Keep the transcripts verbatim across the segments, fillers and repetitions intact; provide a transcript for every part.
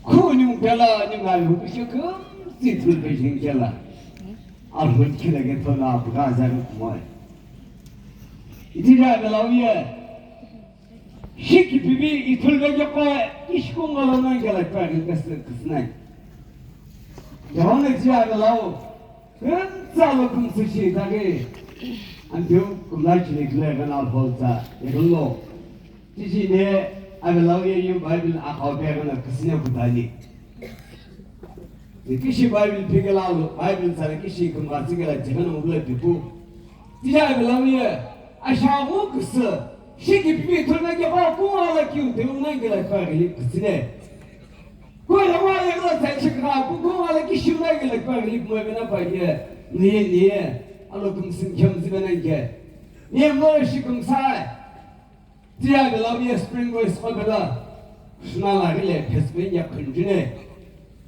Khunyu kela ni ngai hu shi kümtsi thulpe jin kela. Alhut khila ke thona apga zaru kumoi. Iti ja belau ye. Shiki pipi ithulpe ke pa ishku ngalo nan kela pa ke kas kasnai. Jahon iti ja belau. Kümtsa lo kümtsu shi ta ke. Antiu kumla chini kile kana holta. Ikulo. Chichi ne, abelau ye yu Bible akhau pe kana kisine kutani. Ni kishi Bible phikela lo, Bible tsara kishi kumba tsikela jikana mubla pipu. Tija abelau ye, ashagu kisi, shiki pipi thulna ke pa kuwa la kiu te unangela pa gili kisine. Kuwa la wa ye la sa chikra, ku kuwa la kishi unangela pa gili kumabena pa ye, ni ye, ni ye, alo kumsin kemzi benanke. Ni ye mo shi kumsai. Tiya gala ye Spring Boys ko bela. Shna la gile phespe ya khunjine.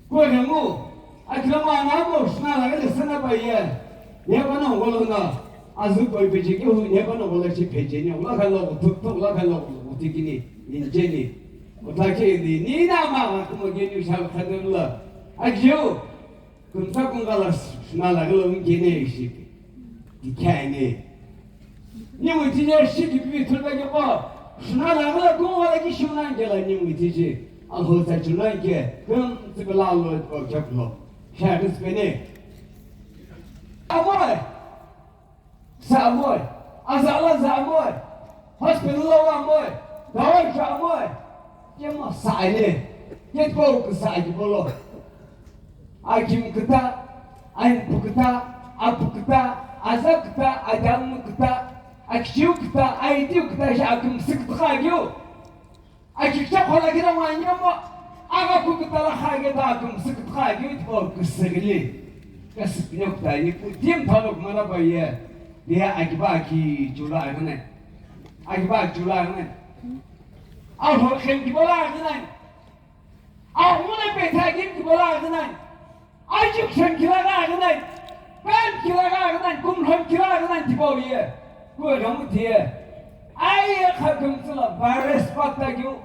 Ko remu. Akila ma na mo shna la gile sana pa ye. Ye ba na wala na. Azu ko peje ki hu ye ba na wala chi peje ni. Wala ka lo tuk tuk la ka lo tikini. Ni jeni. Ko ta ke ni ni na ma ko mo geni sha khadem la. Ajiu. Kumtsa kungala shna la gala ungene ishi. Dikhaine. Ni mutije shiki pipi thulbe ke ko. Shna la gala kungala ki shuna ngela ni mutije. Alho sa chuna ke. Kum tsibala lo ko chaplo. Sha rispene. Amoy. Sa amoy, azala za amoy, hospital lo amoy, dawai sha amoy. Kemo sa ane, ketko kisa aki bolo. Akim kita, ain pukita, apukita, azakita, adamukita, akshiukita, aidiukita sha akim sikita kagyo. Akikcha khola kira wa nyamo, aga ku kitala kha ge ta kum sik kha ge to ku sigli. Ka sik nyok ta ni ku tim thalo mana ba ye. Dia akiba ki jula agane. Akiba jula agane. A ho khem ki bola agane. A ho le pe tha kim ki bola agane. Ajuk shen kila ga aganai, kan kila ga aganai, kum lhon kila aganai tipau ye. Ku gamu tie. Ai ye kha kum tsula virus patta kyu,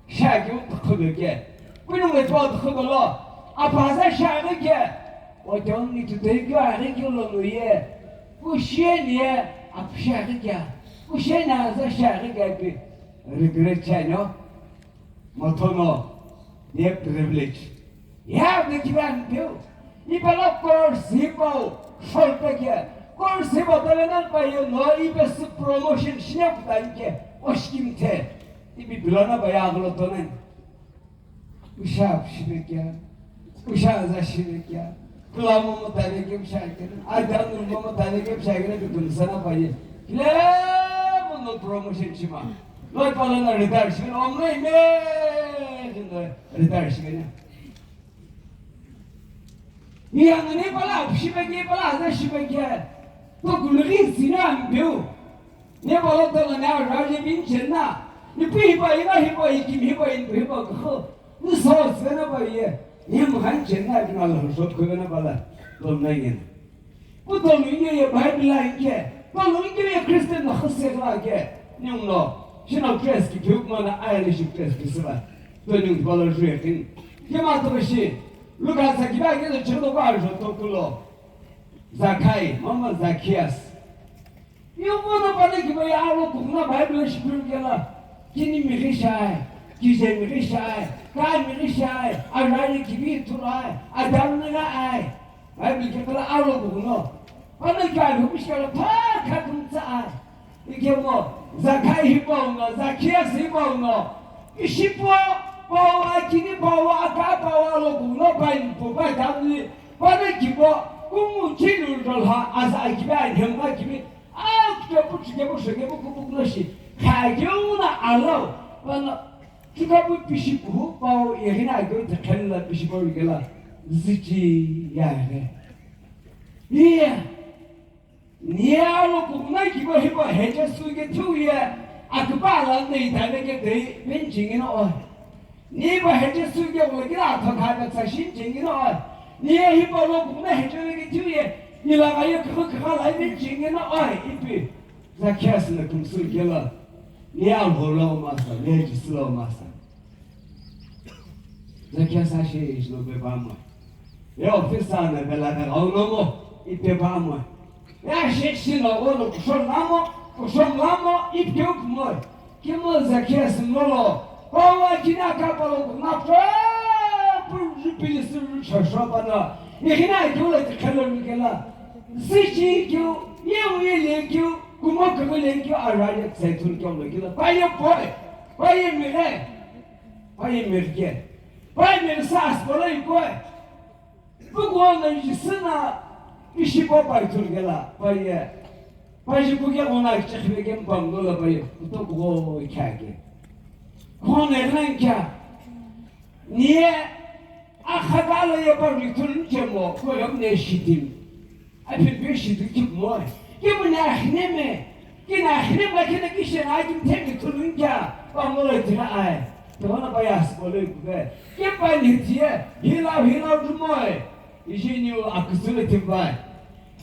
sha kyu tukhudu ke. Ku nung le pau tukhudu lo. Apa za sha ga ke. O jong ni tu te kyu a ga kyu lo nu ye. Ku shen ye, ap sha ga ke. Ku shen a za sha ga ke pi. Regret cha no. Mothono, ye privilege. Ya de kiran piu. Ipa lo course hipau, shorta ke. Course hipau tale nan pa ye no, ipa su promotion shine kutan ke. Oshkim the. Ibi bilona pa ya gulo tonen. Usha shibe kya. Usha za shibe kya. Kula momo tane ke mshakena. Adan momo tane ke mshakena ke tum sana paye. Kile mono promotion shima. Loi pala na retire shima. Omre me. Retire shima. Ni angane pala shibe ke pala za shibe ke. To kulri sina ambeu. Ni pala to na raje bin chenna. Ni pi pa ina hi pa ikim hi pa in hi pa ko. Ni so sena ba ye, ni mkhan chenna ki na lo so ko na bala, lo na yen. Ku to lu ye ye Bible la ke, to lu ye ye Christian na khase la ke, ni no, shi na dress ki puk ma na ai ni shi dress ki sala. To ni bala ju ye kin. Ke ma to shi, lu ka sa ki ba ke to chendo ba jo to kulo. Zakai, mama Zacchaeus. Yongono pale kiba ye alo kukuna Bible shipirikela. Kini mighi shai, kije mighi shai, ka mighi shai, arari kibi turai, adam nira ai. Bible kekela alo kukuno. Pale kiba ye hupishkela pa kakumtsa ai. Ikemo, Zakai hipau no, Zacchaeus hipau no. Ishipo, pau akini pau aka pau alo kukuno pa inpo pa damli. Pale kibo, kumu chinu dolha, aza kibi, anhemga kibi. Akutsa puchike puchike puku puku no shi. Khageuna alau. Pana tukapu pishi puhu pau irina ageu te khenla pishi pau igela. Zichi yare. Iya. Nialo kukuna kibo hibo heche suge tuye. Akbala nei tane ke dei benchingino oi. Ni ba heche suge wala kila atha kha ka tsa shin chengino ai. Ni ye hi ba lo kukuna heche le ke tiye. Ni la ga ye kha kha la ni chengino ai ipi. Zacchaeus na kumsu kela. Ni a ho lo masa, ni ji su lo masa. Zacchaeus ashe ishi no pe pamo. Ye office ana bela ka gau nomo, ipe pamo. Ye ashe ishi no ono kushon lamo, kushon lamo, ipke ukmo. Kimo Zacchaeus molo, pawa kina kapalo kumakto, pun jupili suru shosho pana. Ikina kiula tikalo mikela. Sichi kiu, ye uye le kiu, kumo kebe le kiu, araya tsaitun kiu le kiu. Paye boy, paye mire, paye mirke, paye mire sa asbolo ikoy. Pukuo na Jisü na ishi po pai thulukela, paye. Paji puke ona kichekhibe ke mpamdola paye. Kuto kuo ikhake. Kone nan kya? Niye akhatala ye pa rithulun chemo, ko yam ne shitim. Aphi pe shitu kip mo. Ke mo na hine me. Kina hine ma kina kishe na kim themi thulun kya? Pa mo le tira ai. Tawna pa yas ko le kube. Ke pa ni tie, hila hila dumoy. Ijiniu akusule timbai.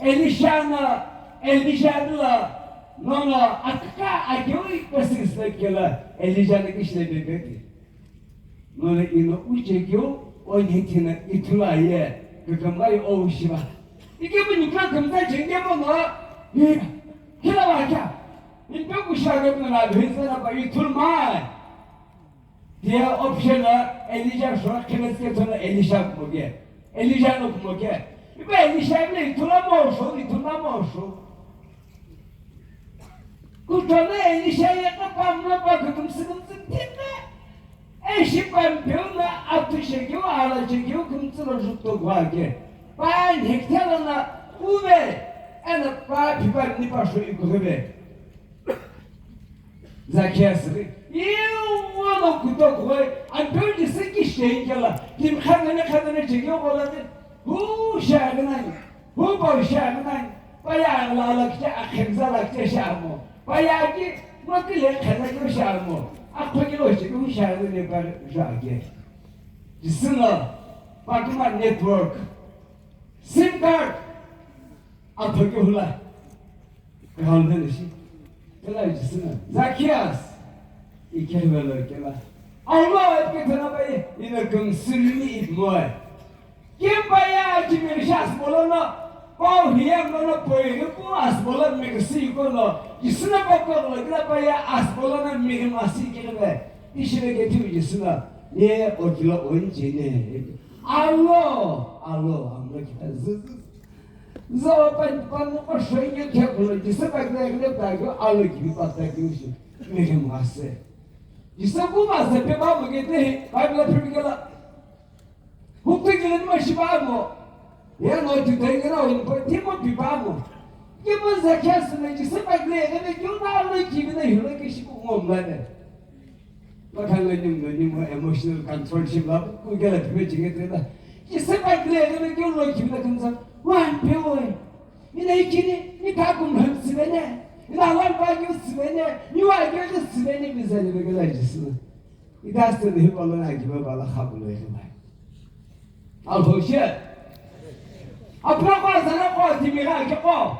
Elisha na, Elisha la, nono akaka agiu ipasing slep kela, Elisha na kishne bebeti. Nono ino uje giu, onhithina itula ye, kakamai o shiba. Ike mi nukla kamta jenge mo no, hila wa kya? Inpe kusha ge mo na bhisa na pa itul mai. Dia option la Elijah shora khemes ke thola Elisha kumoke. Elijah no kumoke. Iba Elisha le ithula mo sho, ithula mo sho. Kutona Elisha ya ka pamna pa kutum sikum sikum tinna. Eshi pampeu na atu shekeu ala shekeu kumtsulo jukto gwake. Pa nhektela na uve. Ena pa pipa nipa sho ikuhebe. Zacchaeus ri, iwa no kutokuwai, Antonio se kishenkela, tim khanane khanane chekyo kola de, hu shagnani, hu pau shagnani, paya la la kicha akhemza la kicha shamo, paya ki, mo kile khana kyo shamo, akho kilo chekyo hu shagnani pa jage. Jisina, Pakuma network, sim card, athoki hula. Khalvene shi. Kela Jisina. Zacchaeus. Ikevelo kela. Aulo epke thana bai ina kung sirimi ipmoe. Kim baya jimir shas bolono. Pau hiyam lono poiri pu as bolon miksi kono. Jisina pa ko lo kela baya as bolono miri masi kela. Ishire ke tu Jisina. Ye okilo onjine. Alo, alo, amlo kita zuzu. Zo pan pan ko shwenye ke kulo Jisü pa kle kle ta ko alo ki pa ta ki ushi. Miri mase. Jisü ku mase pe ba mo ke te Bible pe ke la. Hu pe ke le ma shi ba mo. Ya no ti te ke na o pa ti mo pi ba mo. Ke mo Zacchaeus ne Jisü pa kle ke ne ke na alo ki ne hilo ke shi ku ngom la ne. Makhala nyum no nyum emotional control shimla, kugela tipe chingete na. Jisü pa kile kile kyo lo chimla kansa, wan pe oi. Ina ichini, ni pa kum ham sibene. Ina wan pa kyo sibene, ni wa kyo sibene bizani begela Jisü. Ida ste de hipalo na kiba bala khabulo ina. Alhoshe. Apna kwa sana kwa timira ke kwa.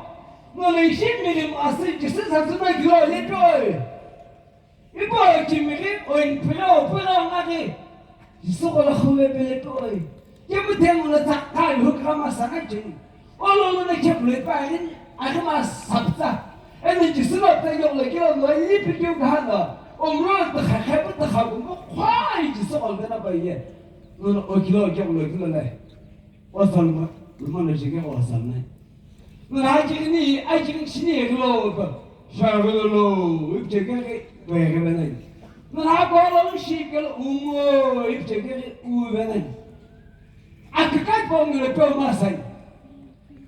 No le shi mirim asi Jisü sa tuna kilo le toi. Ipo chimiri oin pilo pilo ngari. Jisü kola khume pele toi. Kemu temu na takai hukra masana chini. Olo lo na kepule pa rin akima sapta. Ene Jisü lo ta yo le kilo lo li pi kyo gana. Omro ta kha kha ta kha mo kwa Jisü kola na ba ye. No okilo kyo lo kilo le. Osalma, lumana jike osalma. Nuna ajini, ajini shini eklo, sharlo, ipchekere, bere bene. Nuna kolo shikelo, umo, ipchekere, u bene. Akikat pongre pe masai.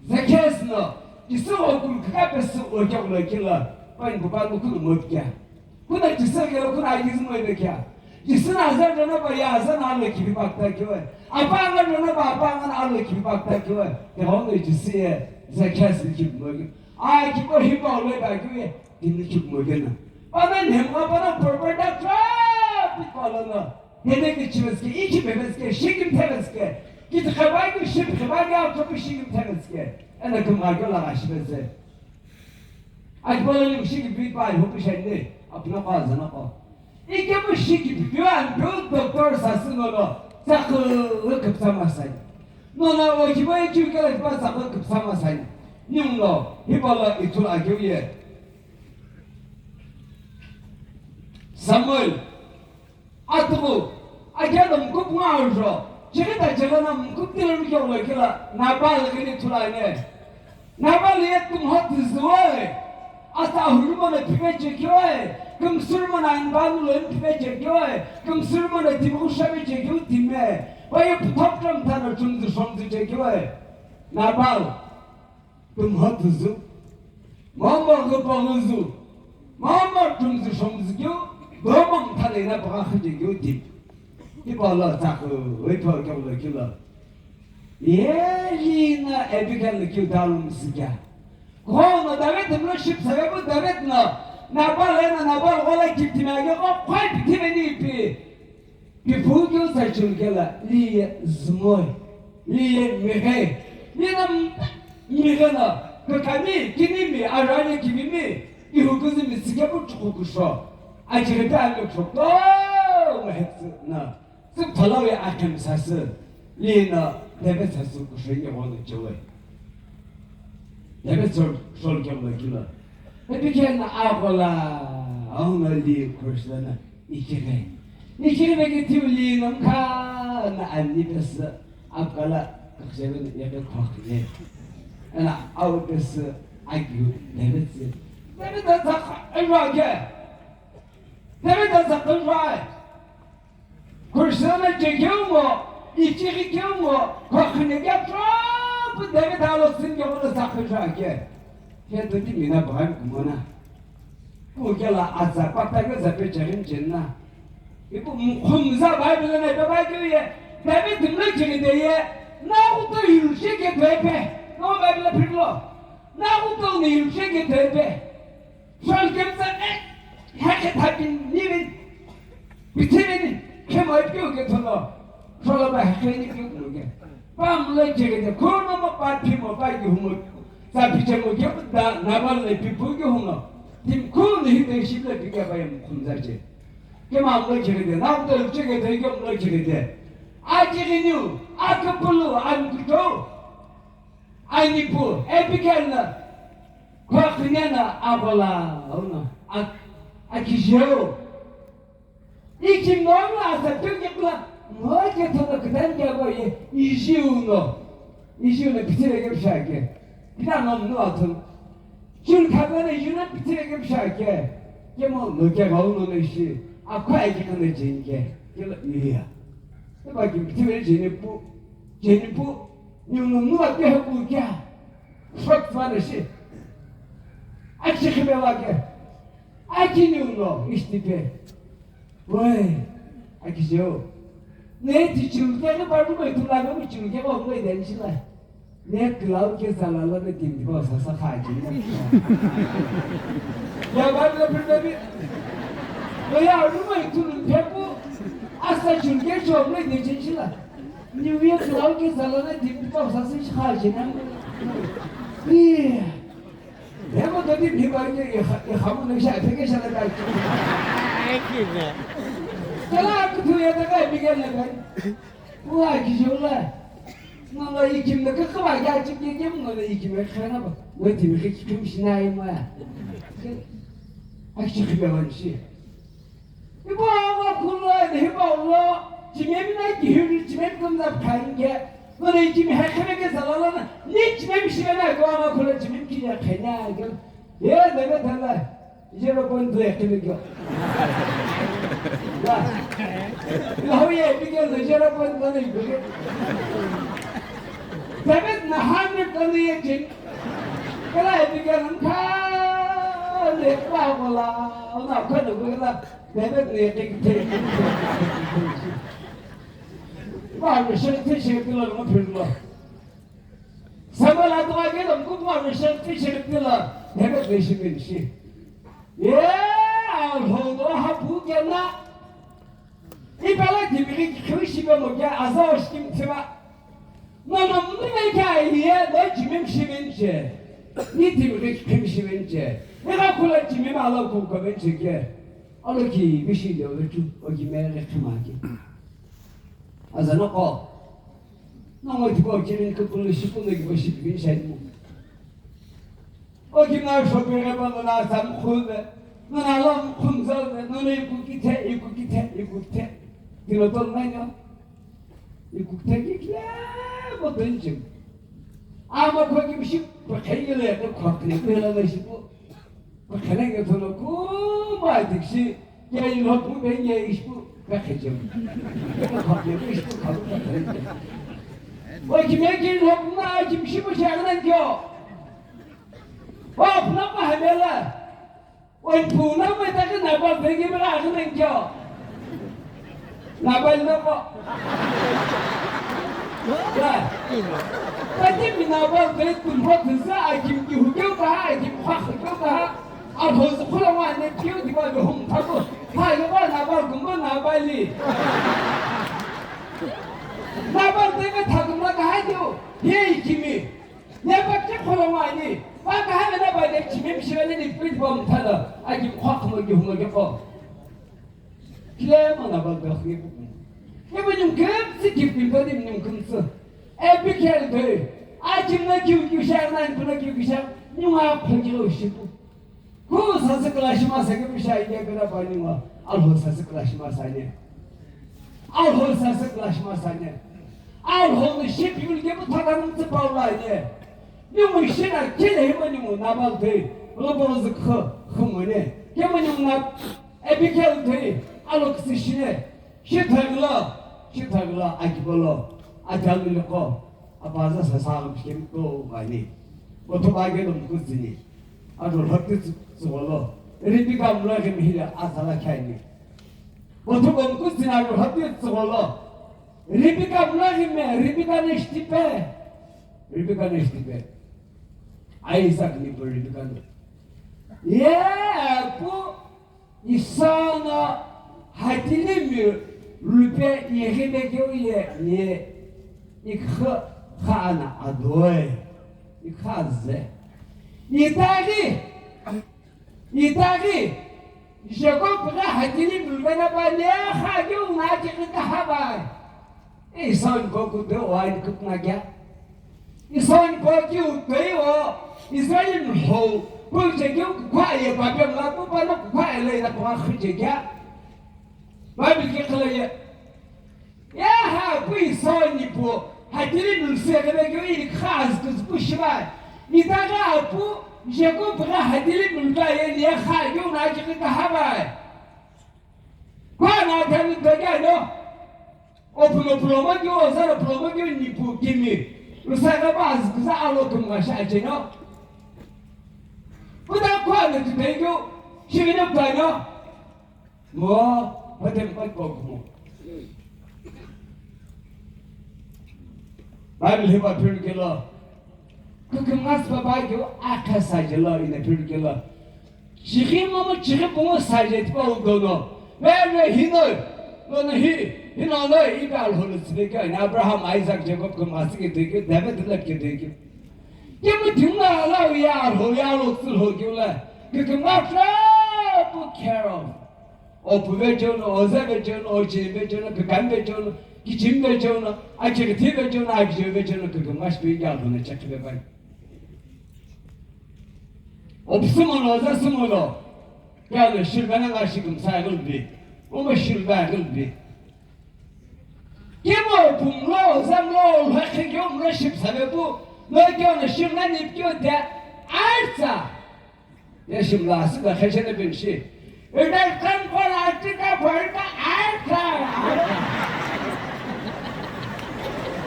Zacchaeus no, Jisü okul kaka pesu okya ulo kila, pain buba lukulu motya. Kuna Jisü kelo kuna agiz mo ebe kya. Jisü na azar dona ba ya azar na alo kibi bakta kiwe. Apa anga dona ba apa anga na alo kibi bakta kiwe. Te hono Jisü ye Zacchaeus kibi mo. A kibo hiba ulo ba kiwe. Dimi kibi mo gena. Bana nemwa bana proper doctor. Bipalana. Hene kichimezke, iki bemezke, shikim temezke. Kiti khabagi ship khabagi autobi shikim temezke. Ena kumagyo la gashibeze. Akipolo ni mushiki bi pa iho pishani, apna kwa zana kwa. Ike mushiki bi an bu doctor sasino no. Tsakhu küpütsa masani. Nona okibo ye chukela tipa tsakhu küpütsa masani. Ninguno hipau lo ithulu akeu ye. Samuel, atughu, akelo mkupu nga ajo, chighi ta chighi na mkupu tile mkeo lo kila, Nabal kini ithulu ane. Nabal ye tumho tüzüwe, asa ahulumo na phipe chekioe, kümsulumo na anbanu lo phipe chekioe, kümsulumo na timiqu shape chekio time, paye puthop tram thana chumzü shomzü chekioe. Nabal, tumho tüzü, momo ghüpo ghüzü, momo chumzü shomzü kio, domo mthana ina pagha khüche kio time. Hipau lo tsakhu, wepho kio lo kilo. Ye Li no Abigail keu talu msükea. Kughengu no David mlo shipüsaghi pu David no Nabal eno Nabal ghola kiptimi aghi qo khoi pithimeni ipi. Pipu keu sa chimkela Li ye zümoi. Li ye mighe. Li no m-, mighe no kakami, kinimi, arani kimimi. Ihu küzü msükea pu chukhu kusho. Achighi pe alo chokto mehetsü no. Tsü phalau ye akhem sasü, Li no David sasü kushou nighono chewe. David sol, sol kemlo kilo. Abigail no aghola, auno Li kushou no ichighi. Ichighi vekeu tiu Li no mkha no ani pesü apkala kakjeve no yeghi khokhe. Ena au pesü agiu David sü. David no tsakha, enwa ke. David no tsakha, enwa. Kursana chekeu ngo, ichighi keu ngo, khokhine keu tropü David alo sünke ngo tsakhu jake. Khe tüti mina bhai kumona. Kukela aza pata ke za pe chagin chenna. Ipu mkhumza Bible na ipa ba keu ye, David mlo chighi de ye, na kuto yulshe ke pepe. No Bible phirlo. Na kuto ni yulshe ke pepe. Shol kemtsa, eh, hekhe thapin, nivin, pithivin, khemo ipkeu ke thono. Sholo ba hekhe ni keu ke. Pa mlo chegede, khono mo pa phimo, pa ki humo. Sa pichemo ke da, Nabal le pipu ke humo. Tim khono hi de ship le pike ba yam khumza che. Kema mlo chegede, na mlo chegede, ke mlo chegede. A chegeniu, a kapulu, a mkuto. Anipu, Abigail no, khokhine no, aghola, uno, a, akijeu. Ichimono asa keu kekula, ngo ke thono kütan ke abo ye, ijiu no. Ijiu no pithire ke pishake. Pita no mnu atun. Chun khagana ijiu no pithire ke pishake. Kemo no ke gau no no ishi. Akwa eki kana jinke. Kela iya. Eba ki pithire jenipu. Jenipu. Ninguno mnu ake haku kya? Short finish. Aki khime wake. Aki ninguno ishtipe. Woi, aki jeo. Ne ti chimke ne paru mai tu la ne chimke ko mai den chila. Ne klau ke zalala ne tim ko sa sa kha ji. Ya ba le pir de bi. Lo ya ru mai tu lu pepu. Asa chimke jo mai den chila. Niu ye klau ke zalala di pita sa si kha jina. Ih. Yamo dadi bhi bai ke ikha, ikha mo naksha, pheke shala dai. Ai, ki ne. Kala aku tu ya daga bigel na kai. Wa ki jola. Mama ikim na ka kaba ya chip ke ke mo na ikim khana ba. Wa ti mi ke kim shinai ma. Ai, chi khiba wan shi. Ipu agho khulo eno hipau lo, chimemi na kihiri chimemi kumza phainge, none chimi hekhemeke zalala na, ni chimemi shimena ko agho khulo chimemi kinya khenya ke. Ye debe thala, zero point two ekhemeke. Ya. Lahu ye bige zero point one ekhemeke. Debe na hundred kanu ye chim. Kala ye bige nan kha, ne kwa kola, na kwa ne kwa. David ne ke ke. Wa ne shek te shek lo mo phir lo. Samuel atwa ke lo ko wa ne shek te shek lo. David ne shi bin shi. Ye, a ho lo ha bu ke na. Ipala dibiri khishi be mo ke aza o shkim thiba. Mama mna ke aye lo jimim shimin che. Ni dibiri khim shimin che. Ni ga kula jimim ala ko ko ben che ke. Alo ki bishi lo lo tu o ki mere khima ki. Azanoko. Nongo tipau chini kukulu shikulu kibo shipikini shaimu. O kina shopere pa nona samkhulbe. Nona lo mkhumzalbe. Nona ikukithe, ikukithe, ikukithe. Kino tol nanyo. Ikukithe kikle mo benjim. Ama kwa kimshi pa khayile ko khakle pela na shipu. Kheneke thono kuma dikshi, ke ilhokmu be ye ishpu, ka khejem. Ka khokle ishpu ka khejem. O kime ke ilhokmu na jim shipu shagna kyo. O apna pa hamela. O puna me ta ke na pa be ke ba agna kyo. Nabal noko. Ya. Pati mi Nabal de tumbo tisa akim ki hukeu ka, akim khwa hukeu ka. Alho zu khula wa ne kiu di ba hum thabu. Ha yo ba Nabal gumbo Nabali. Nabal de me thagumla ka ha diu. Ye ikimi. Nepa ke kholo ngani, pa ka hana na ba de chimim shirani ni pit bom thala, a ki khwa khmo ki hmo ke ko. Kile mo na ba de khni ku. Ke mo nyum ke si ki pin ba dim nyum kum sa. E bi ke de, a chim na ki ki sha na ni puna ki ki sha, nyum a khlo ki lo shi ku. Ku sasü kla shima sa ke pisha ine kena pa ni ma, alho sasü kla shima sa ne. Alho sasü kla shima sa ne. Alho ni shi piul ke bu thaka nung tsi paula ne. Ni mu shi na kile hima ni mu na bal te, lo bo zu kho, kho mo ne. Ke mo ni mu na, e bi ke te, alo kisi shi ne. Shithagla, shithagla, akibolo, ajalmileko, apaza sasagam shikemko mani. Boto bagelo mkuzini. Ado hati tsugolo. Ribika mlagim hila azala kaini. Boto mkuzini ado hati tsugolo. Ribika mlagim me, Ribika neshtipe. Ribika neshtipe. Isaac ni Ribika no. Yeah, pu Isau no hatili mi lupe yeghi vekeu ye, ye ikha khana adoi, ikha ze. Itaghi, itaghi, Jacob gha hatili mi lupe na pa ne kha keu na kighi kaha bai. Isau ni koku de o ai kup na kya? Isau ni koki u dei o Israel ni ho. Pu je kyu kukwa ye pa pe mla pu pa no kukwa ye le na pa khu je kya? Bible ke khala ye. Ya ha pu Isau ni pu hatili nu se ke be kyu i khaz kus pu shibai. Ni ta ga pu Jacob gha hatili nu ta ye ni kha kyu na ki kaha bai. Kwa na ta ni ta ga no. Opulo pulo mo kyo, ozaro pulo mo kyo, nipu kimi. Usaka ba azikuza alo tumga sha acheno. Kuda kwa na tutengo, shigino pano. Mo, hotem pat pokmo. Bible hiba pyrkelo. Kukumas baba kyo akha sajelo ina pyrkelo. Chighi momu chighi pungu saje tipa udono. Veve hino. Lono hi, hino no, ibe alholo tsile kyo. Ina Abraham, Isaac, Jacob ko masi ke deke, David lep ke deke. Kemu tingna ala uya alho ya lo tsil ho kyo la. Kikima trapu care of. O puve jono, o zeve jono, o chimbe jono, kikambe jono, kichimbe jono, a chigthi be jono, a kichimbe jono, kikima shpi ya alholo chakle bai. Opsumolo, zasumolo. Kya no shilbana nga shikum sa gulbi. Uma shilba gulbi. Kemo pumlo, zamlo, lhakhe kyo mlo ship sabe pu. No kyo no shilna nip kyo de. Arsa. Ya shimla sida khashana bin shi. Ida kan pala atika pala arsa.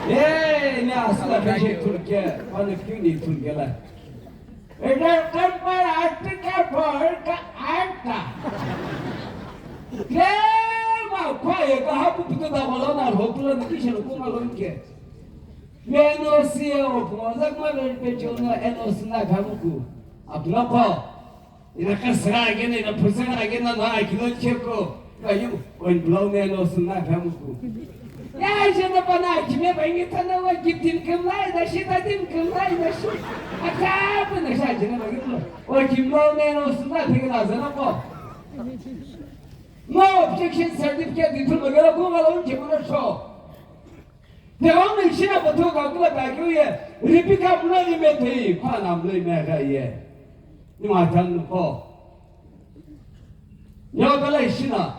Ye, ne asla khashe Turkiye. Bana kyu ni Turkiye la. Eda kampar atika porka anta. Kema kwa ye ka hapu puto da wala na hopula na kisha na kuma lonke. Meno siya o kuma za kuma lo pe chona eno sina kamuku. Apna ko. Ina kasra gena, ina pusara gena na kilo cheko. Kayu, oin blow me no suna kamuku. Ya, je na pana, kime bangi tana wa giftin kamlai da shi, tatin kamlai da shi. Aka pana sha je na bangi tana. O kim blow me no suna pigla zana ko. No objection certificate ditu magara ko ngalo je mana sho. Teghengu ishi na pathu kakula pekeu ye, Rebecca mlo ime thei, khana mlo ime gha ye. Ni ma than ko. Nyo kala ishi na.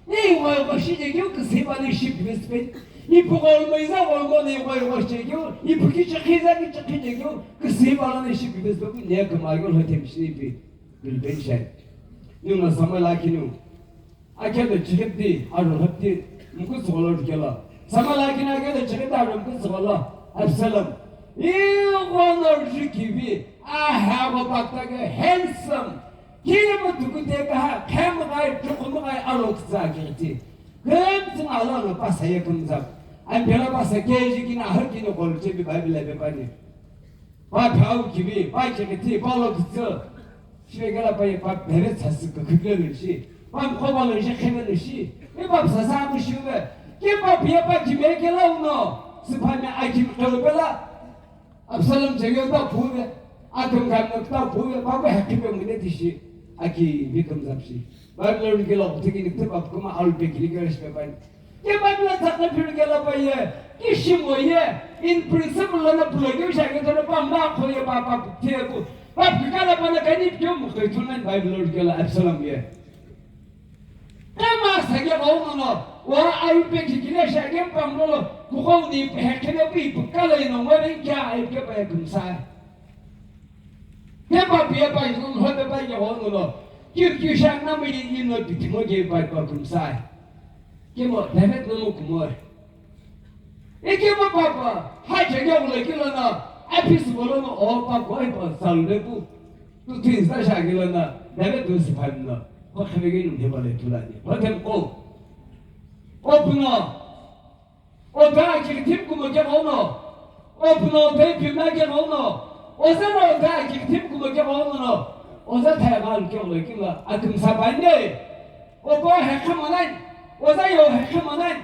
Ni wa ko shi je keu kisi ba ni shi bispe. Ni pu ko mo iza ko ko ni wa ko shi je keu, ni pu ki chakhi za ki chakhi je keu, kisi ba ni shi bispe ku ne ka ma yo lo tem shi bi. Bil ben shen. Ni na sama la kinu. Akelo chikipdi, aro hapdi, mukutsugholo rikelo. Samala akina akelo chikipdi, aro mukutsugholo. Absalom. Ighono rikivi, ahagho baktage handsome. Kile mutukute kaha, khem gai, tukum gai, alo kitsa kirti. Khem tsing alo no pasa ye kumzak. Ampela pasa keji kina hakini kol chebi Bible be bani. Pa phau kivi, pa kikiti, pa lo kitsu. Shivekela pa ye pa bere tsasi kakhigle le shi. Pa mkhoba le shi khebe le shi. E pa psasa mu shive. Ke pa pia pa kime ke la uno. Sipanya akim kalbela. Absalom jengel ta phuve. Akim kan ta phuve. Pa pa hakibe mune tishi. Aki vikam zapshi. Bible rikelo kutiki nikte pa kuma alu pe kili kere shi pe pa. Ke Bible tsakna phiri kela pa ye, kishimo ye, in principle lana pulo ke sha ke tana pa ma kho ye pa pa the ku. Pa phikala pa na kani pyo mu kho tuna Bible kela Absalom ye. Kama sa ke ko no, wa ayu pe ki kile sha ke pa mo lo, ku ko ni pe ke ne pi pu kala ino wa ren kya ai ke pa ye kumsa. Ke pa pia pa isu no pe pa ye ko no. Kyu kyu sha na mi ni no pi ti mo ke pa pa kumsa. Kemo David no mo kumoi. Ikemo papa, ha jage wala kila na, apis bolo no o pa ko ai pa salbe pu. Tu tin sa sha kila na, David tu sipan na. Ko khebe ke num heba le tulani. Ko tem ko. O puna. O ta ki tim kumo ke no. O puna o pe pi ma ke no. O sa no o ta ki tim kumo ke no. O sa thai ma ke wala kila. Akum sa bande. O ko he khamanai. O sa yo he khamanai.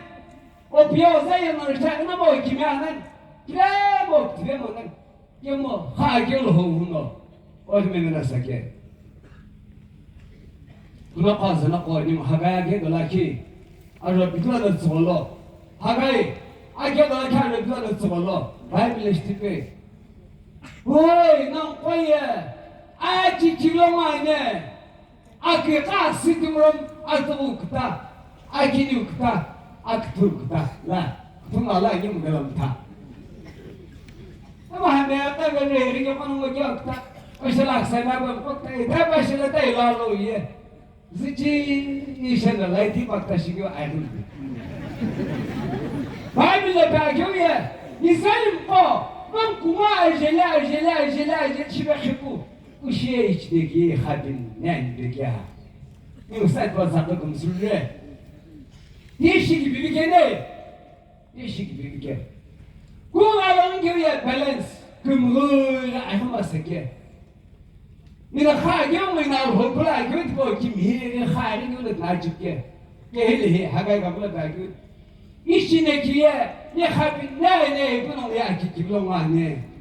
O pia o sa yo no cha na mo ki me anan. Kile mo kile mo nan. Ke mo ha ke lo ho no. O me na sa ke. Kuna kwa sa na ko ni mo ha ga ya ke do la ki. A ro bi do na tsolo. Ha ga e. A ke do la ka ro bi do na tsolo. Bible stipe. Oi, nan ko ye. A ki kilo ma ne. Aki ka sitimrom atu ukta, akini ukta, aktu ukta, la, kutuma la ini mugala mta. Ama hame ata gani ringa panu mo kya ukta, o shala sa na ba ko ta, ta ba shala ta ila lo ye. Zichi isha na lai ti bakta shi kyo ai. Bible ta kyo ye, Israel ko, man kuma ajela, ajela, ajela, ajela, shibe khiku. Kushiye ichideki khabin nani bekia. Ni usat pa sakta kumsulre. Ni shiki bibikene. Ni shiki bibike. Ku alon ke ya balance. Kumgura ahuma seke. Ni na kha ke mo na hopla ke ko kimhire kha ni na jike. Ke hele he hagai ka bula ka ke. Ishine kiye. Ni khabin nani kuno ya ki kiblo ngane.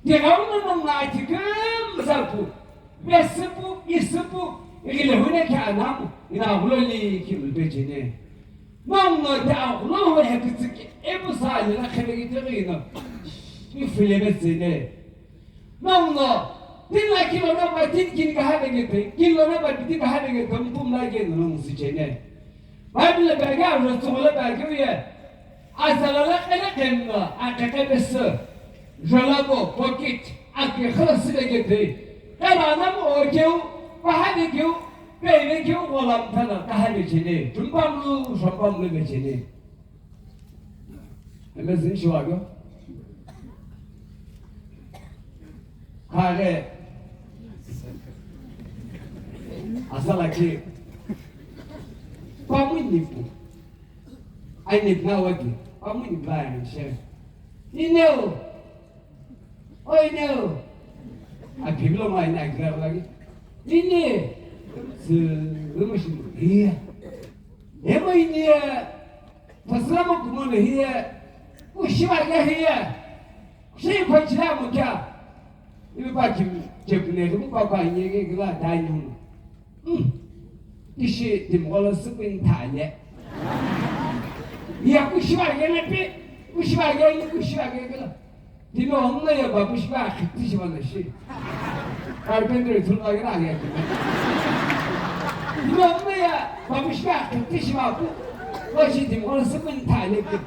Tighenguno nongu ati kümza pu, vesi pu, isi pu, ighile hune khe anamu, ina aghulo li ki ulpe jene. Nongu no te aghulo ho he kütsü ki epu sa lina khebe ki tighi no, ifile be zene. Nongu no, tin la kilo no ba tin kin ka habe ke te, kilo no ba bitin ka habe ke te, mpum la ke no nongu si jene. Bible la bagi a rotsugholo bagi uye. Azala la qele qemno, aqeqe besu. Jolabo, pocket, aki khala sile ke te. Kala nam o keu, paha de keu, pe de keu, golam thana, kaha de chene. Tumpam lu, shompam lu de chene. Eme zin shiwa kyo? Kare. Asala ki. Pamu nipu. Ai nipu na wadi. Pamu nipu ai nishe. Nineo. Oi neo. A piblo mai na kira lagi. Nini. Su, rumu shi. Iya. Emo inia. Pasama kumono hiya, kushiba ya hiya, kushi kwa chila mo kya. Ibi pa kim, jepune, ibi pa kwa nye, nye, gila, dai nung. Hmm. Ishi, tim golo supin tanye. Ya kushiba ya na pi. Kushiba gei, kushiba gei kela. Timi ongu ye babu shiba khiti shiba na shi. Carpenter thulba gei na ya. Timi ongu ye babu shiba khiti shiba ku. Wa shi timi ona sipin ta le ke.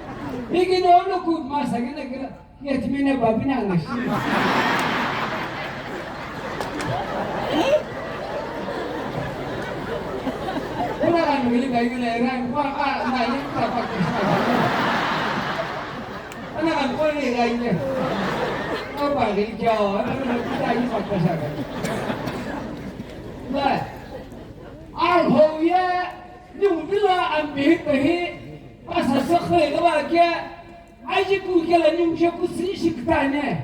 Igi no no ku masa gei na kela. Ye timi ne babu na na shi. Kuna kan gili bai gili ran kwa ka na ni ta pa. Ana kan ko ni gai ne. Ko pa gili kya o, ana kan kita ni pa ka sa ka. Ba. Al ho ye, ni u bila an bi ta hi. Pasa sa khe ga ba ke. Aji ku ke la ni u che ku si shi ta ne.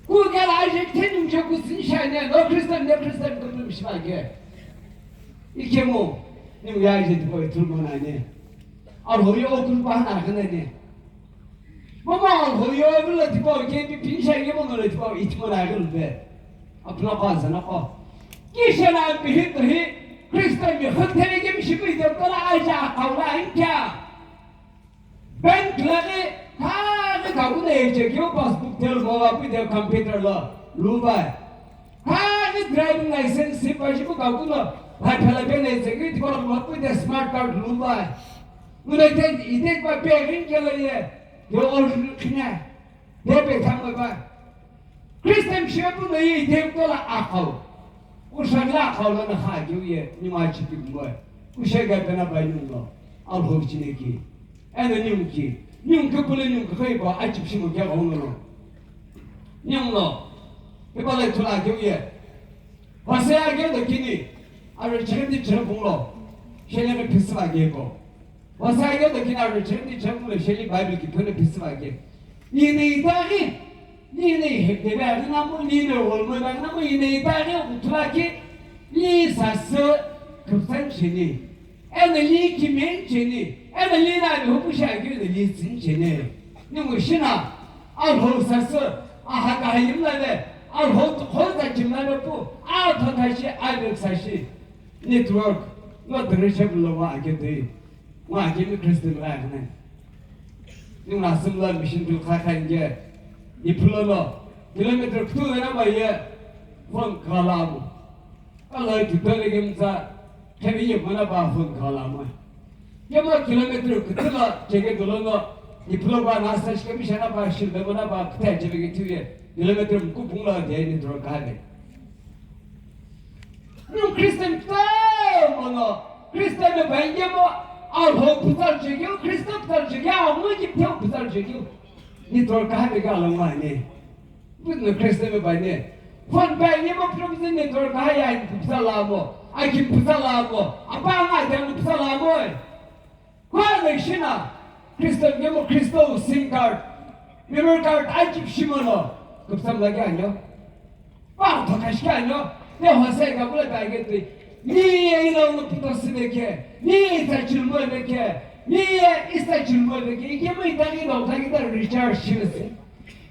Ku kela aje tenu je ku sin shane, no Christian, no Christian ku tum shima ke. Ikemu, ni ya je ko tum na ne. Al ho yo ku pa na kana ne. Mama al ho yo bu la tipo ke bi pin sha ye mo no tipo itmo na gel be. Apna pa sa na ko. Ki shana bi hit hi Christian mi khot tere ke mi shi bi de ko la aja ka la in kya. Bank laghi khaghi kaku no echekeu passbook tel mo va pu de computer lo lu vai. Khaghi driving license si pa jipu kaku no va phala pe no echekeu ti kola mo pu de smart card lu vai. Uno ite ite pa pe rin kelo ye. Yo ol khina. Pepe thangoi pa. Christian shepu no ye ite tola akhau. Ushagla akhau lo na kha keu ye ni ma chi pi mo. Ushaga pena bai nu no. Al ho chi ne ki. Ena ni ki. Ni ki pule ni ki khoi ba a chi shi mo kya ho no. Ni no. Ke ba le tola keu ye. Ba se a ge do kini. A re chen di chen pung lo. Shele me pisa ge ko. Wasa yo de kina ro chen di chen le sheli Bible ki phone pisi va ke. Ni ne itaghi, ni ne he de ba na mo ni ne wol mo ba na mo ni ne itaghi utla ki ni sa se kupsan cheni. Ene li ki men cheni. Ene li na hu pu sha ki de li tsin cheni. Ni mo shina a ho sa se a ha ka yim la le a ho ho ta chim la le pu a tha tha shi a le sa shi. Network no de re che lo wa ke de. Wa kemi Christian la ne. Ni na sim la mission tu kha kha nge. Ni pulo lo. Kilometer kutu na ba ye. Phone kala mo. Ala ki pele gem za. Kemi ye mana ba phone kala mo. Ye ma kilometer kutu la chege dolo no. Ni pulo ba na sa shi kemi shana ba shi be mana ba kuta chege tu ye. Kilometer ku pung la de ni dro ka de. Nung Christian pütau mono, Christian no bai yemo, alhou pütau chekeu, Christian pütau chekeu, amu ki pütau pütau chekeu. Ni dor kaha beke alhou ma ne. Pütau no Christian no bai ne. Phone bai yemo, problem ne dor kaha ya ni pütau la mo, aki pütau la mo, apa nga dia ni pütau la mo. Kua no shina, Christian gemo Christo sim card, memory card, aji shimono, kupsam lagi anyo. Pa to kashka anyo, ne hosai ka bula ta ge tui. Ni ye ina uno puto sibeke, ni ye ita chilmo beke, ni ye ista chilmo beke, ike mo ita ni no ta kita recharge shimesi.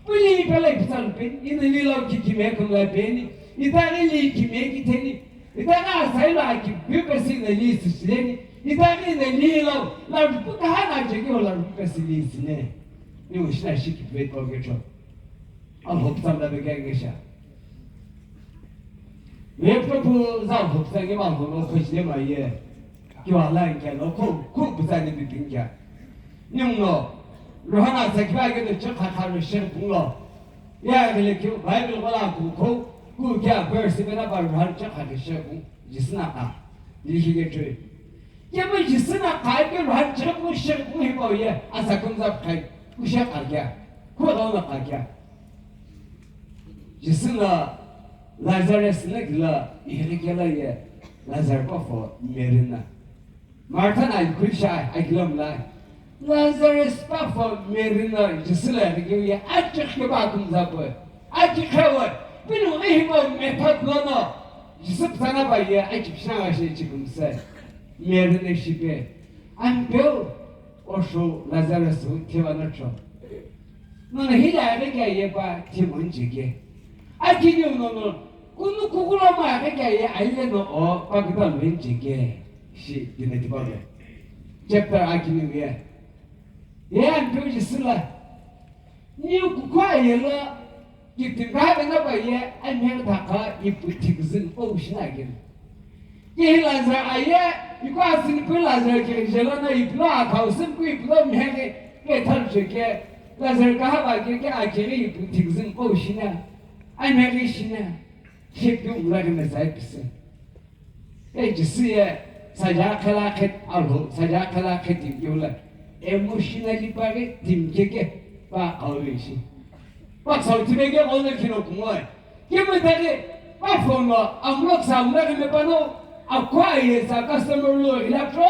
Puli pele pizan pin, ina ni lo ki kime kum la peni, ita ni li kime ki teni, ita na sai la ki bi pesi na li si sileni, ita ni na li lo, la pu ta ha na je ki la pu pesi li sine. Ni mo shina shi ki pe ko ke cho. Alhou pizan la be ke nge sha. Me pro pu za alhou pizan nge ma alhou no ko shi le ma ye. Kiwa la nge no ko, ko pizan ni bi pin kya. Nyungno, Rohana sa kiba ke de chakha kha ro shen pung lo. Ya gele kyo, Bible wala ku ko, ku kya verse bena ba Rohan chakha ke shen pung, jisna ka. Lihi ke chwe. Kya ba jisna ka ke Rohan chakha pung shen pung hi ba ye, asa kum za khai, ku sha ka kya. Ku lo na ka kya. Jisna Lazarus na gila, ihe ke la ye, Lazarus pa fo merina. Martha na ikhui sha akilom la. Lazarus pa fo Mary no Jisü la rikeu ye achikh ke ba kum za po. Achikh khewe. Pinu ihi mo method lo no. Jisü psana ba ye achikh shanga she chikum se. Mary ne shipe. Ampeu osho Lazarus hu thewa no cho. Nono hila ave kya ye pa thimon cheke. Akini nono kunu kukula ma ave kya ye aile no o pa kita men cheke. Shi dine tiba ge. Chapter akini ye. Ye Ampeu Jisü la, niu kukhu aye lo, kiptimi kahaphe na pa ye, amheghi thakha ipu thiküzü nqo wu shina keno. Ye hi Lazarus aye, iku asüni pu Lazarus kighi jelo no ipu lo akhau sümkeu ipu lo mheghi, ke thalu che ke, Lazarus kahaphe ke, ke akighi ipu thiküzü nqo wu shina, amheghi shina, shepi umla ke mezai pise. E Jisü ye saja khala khet alo, saja khala khet ikiu la emotionally pa ghi timi keke pa aulei shi. Pa sau timi ke ono kino kumoi. Kemu tagi pa phone lo amlo sa amlo ke me pano akwa ye sa customer lo ila tro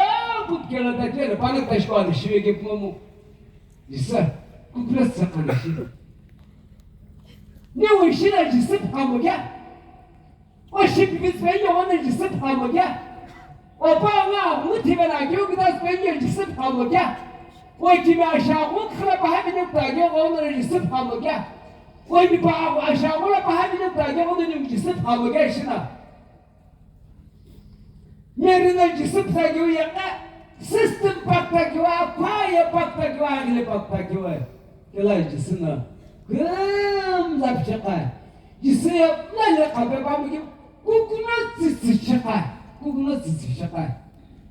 put kela ta kela pano ta shwa de shi ke kumo. Jisü, kupla sa kana shi. Ne wi shi na Jisü pa mo kya? O shipivi sipeni yo, ono Jisü phamo kya? O pa nga mu thive na kyo kita sipeni yo Jisü phamo kya? O kimi asha mu khla pa ha binu pa kyo, ono Jisü phamo kya? O mi pa asha mu la pa ha binu pa kyo, ono Jisü phamo kya shina? Mary no Jisü phakeu ye ka, system phakeu, akhwa ye phakeu, aghile phakeu. Kela Jisü no, kümza picheka. Jisü ye mla le khape pamu keu, kukuno tsitsi cheka, kukuno tsitsi cheka.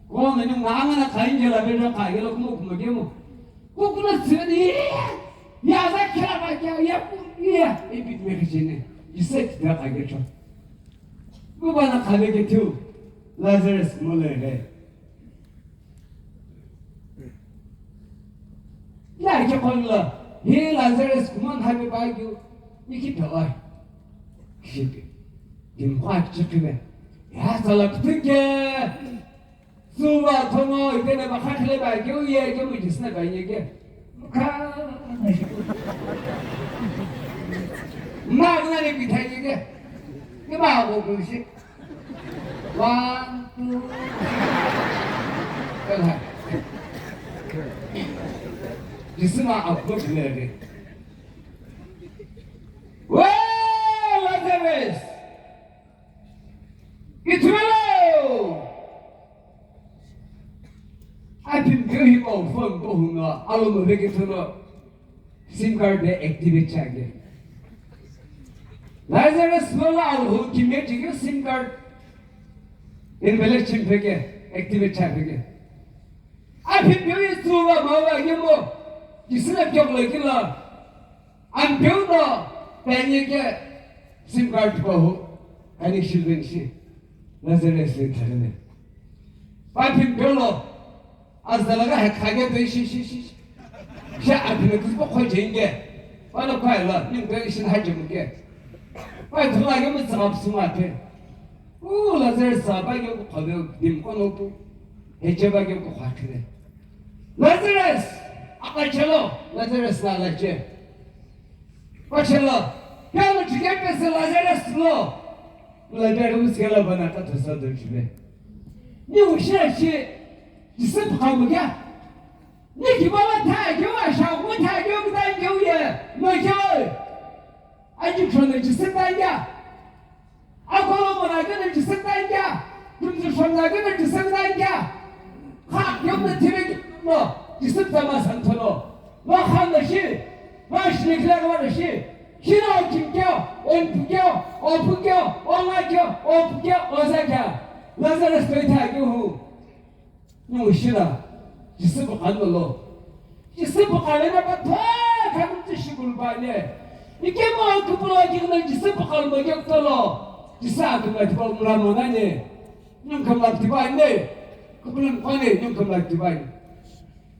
Kono ni mangana kainje la bele ka, yelo kumo kumo kemo. Kukuno tsitsi ni, ya za kira ba kya, ya ku, ya, ebi me kechene. Jisü kida ka kecho. Kuba na khabe kethiu, Lazarus mo le ghe. Ya ke khon la, hi Lazarus kuman habi ba kyu, ni ki pe oi. Shipi. Dim kwa chikime. Ya sala kutuke. Suva thono itene ba khakhile ba kyu ye ke mu Jisü na ba ye ke. Ka. Ma na ni bi tha ye ke. Ni ba ko ku shi. One, two, three. Jisü na approach le re. We Lazarus! Ithulu! Aphim keu hipau phone ko hunga, alo mo vekethono. Sim card de activate chage. Lazarus lola Alhou kimiye chige sim card invalid chim peke activate cha peke. Aphim keu ye tsuva mawa yemo. Jisü na kyok le kila. Ampeu no penye ke sim card ko ho. Ani shilben shi. Lazarus le thale. Aphim keu lo. Azalaga he khage pe shi shi shi. Sha aphime kuzpo khoi jenge. Wala khoi la, nim pe shi ha jenge. Wai thula ge mu tsama psuma pe. U Lazarus sa ba ge ko khobe dim ko no pu. He che ba ge ko khwa khile. Lazarus, aka chelo, Lazarus la la che. Ko chelo. Pe lo chike pe se Lazarus lo. Mula bia kemu sikela bana ta thosa do chibe. Ni ushira shi, Jisü phamu kya? Ni kibala tha kyo, asha mu tha kyo, kita kyo ye, no kyo. Aji khona Jisü ta kya? Akolo mona kyo na Jisü ta kya? Tumzu khona kyo na Jisü ta kya? Kha kyo na thibe kyo no, Jisü ta ma san thono. Wa khan na shi, wa shi ne kila wa na shi. Shino kimkyo, onpukyo, opukyo, ongakyo, opukyo, ozakya. Lazarus toi thakyo hu. Nungu shina, Jisü pukhan lo. Jisü pukhan na pa thwa khan tsi shikul ba ne. Ike mo kupulo kigna Jisü pukhan mo kyo tolo. Jisü akuma tipa mura mo na ne. Nung kamla tipa ne. Kupulo mo ne, nung kamla tipa ne.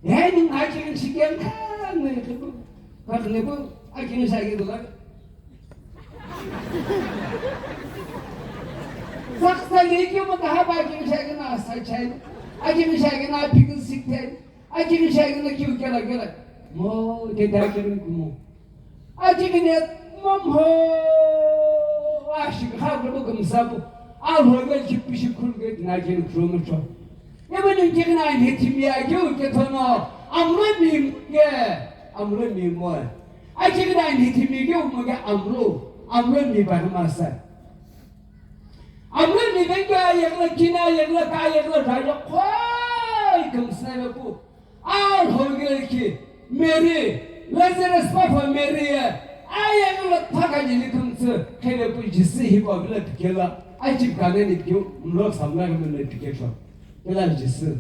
Eni aki ngi shigen ka ne ko. Ka ne ko aki ngi shagi dola. Saksa le ke mo ka ha ba aki ngi shagi na sa chai. Aki ngi shagi na pik sik ten. Aki ngi shagi na kiu kela kela. Mo de da ke mo. Ajighi ne mom ho, ashighi kha kulo kumsapu, Alhou ghi chipishi khulughi dina jighi khulumucho. Yemani jighi na hithimi ya jighi kethono, amro mi ke, amro mi mo. Ajighi na hithimi jighi mo ke amro, amro mi ba masa. Amro mi be ke yegla kina, yegla ka, yegla rajo, khoi kumsna pu. Alhou ghi ki, Mary, Lazarus papa Mary ye, aye ngalo thaka jili kumtsu, khele pu Jisü hiko vila pikela, achi kanani piu, mlo samla kumle piketro. Kela Jisü,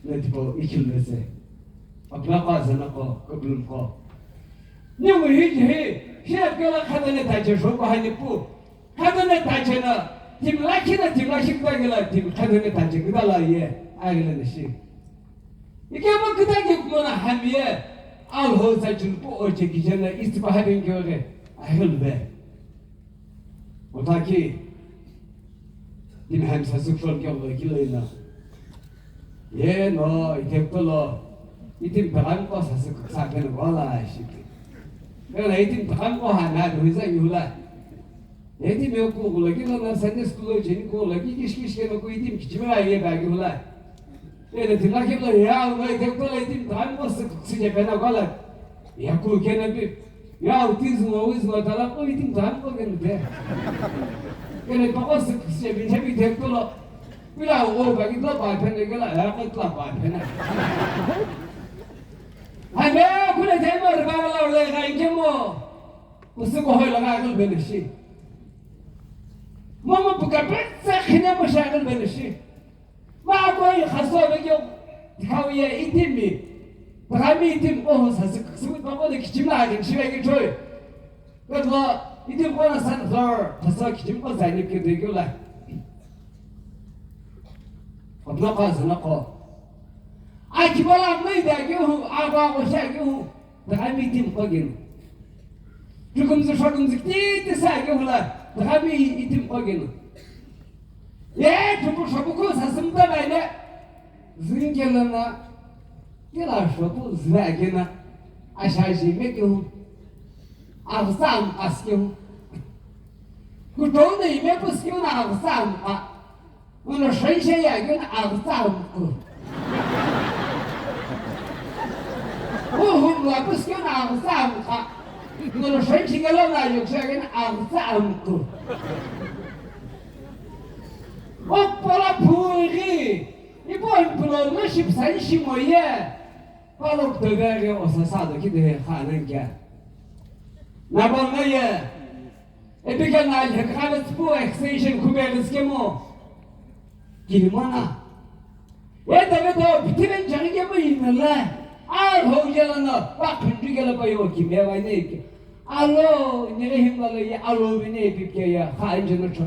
na tipo ikhil lese. Apna kwa zana ko, kublum ko. Ni mu hi hi, hi kela khadane tache shoko hani pu. Khadane tache na, tim lakhi na tim lakhi kudagila, tim khadane tache kudala ye, agila na shi. Ikemu kudagi kumona hamiye, Alhou sa chunpu oche kijana istipa habengyoge, ahilbe. Otaki, tim ham sasuk shon kyoglo kiloina. Ye no, ithekutolo, itim takan ko sasuk sa pen wala shiti. Kala itim takan ko hana duhiza yula. Eti me ku kula ki na Sunday school lo jeni ku la ki kish kish ke no ku itim kichima ye ba ki hula. Ene ti la ki la ya u ngai ke ko la itim dan ko se se je pena ko la. Ya ku ke na bi. Ya u ti zu o zu ta la ko itim dan ko ke de. Ke ne pa ko se se bi je bi te ko lo. Bila o ba ki la ba pena ke la ya ko la ba pena. Ai me ku le te mo ba la le ga ke mo. Kusuko hoi la ga ko be le shi. Mama puka petse khine mo sha ko be le shi. Ma ko i khaso be kyo. Kau ye itimi. Pagami itim ko ho sa su su pa ko de kichim la ga shi be ki choi. Ko lo itim ko na san flor. Khaso kichim ko sa ni ke de kyo la. Ko na ko sa na ko. Ai ki bala mai da kyo hu, a ba ko sha kyo hu. Pagami itim ko gin. Chukumzu shokumzu kititi sa ke hula, tagami itim kogina. Ye chuku shokuku sasumta baile. Zingela na, kila shoku zagina. Ashaji me ke hu. Agsam as ke hu. Kutonda ime pus ke hu na agsam a. Uno shenshe ya gina aghütsa amkhu. Uhu mwa puskena aghütsa amkha. Uno shenshe gelo na yoksha gina aghütsa amkhu. Okpola phuri. Ipo impulo no shipsa ishimoye. Palo ptobege osasado kide khanangya. Nabongaye. Epikena alhekha tsüpu extension khubeghi sikemo. Kilimona. Etaveto pitiven chagikemo inala. Alhou yelana pakhundri kela payo kimewa neke. Alo nere himbalo ye alo vine pipke ya kha enjeno cho.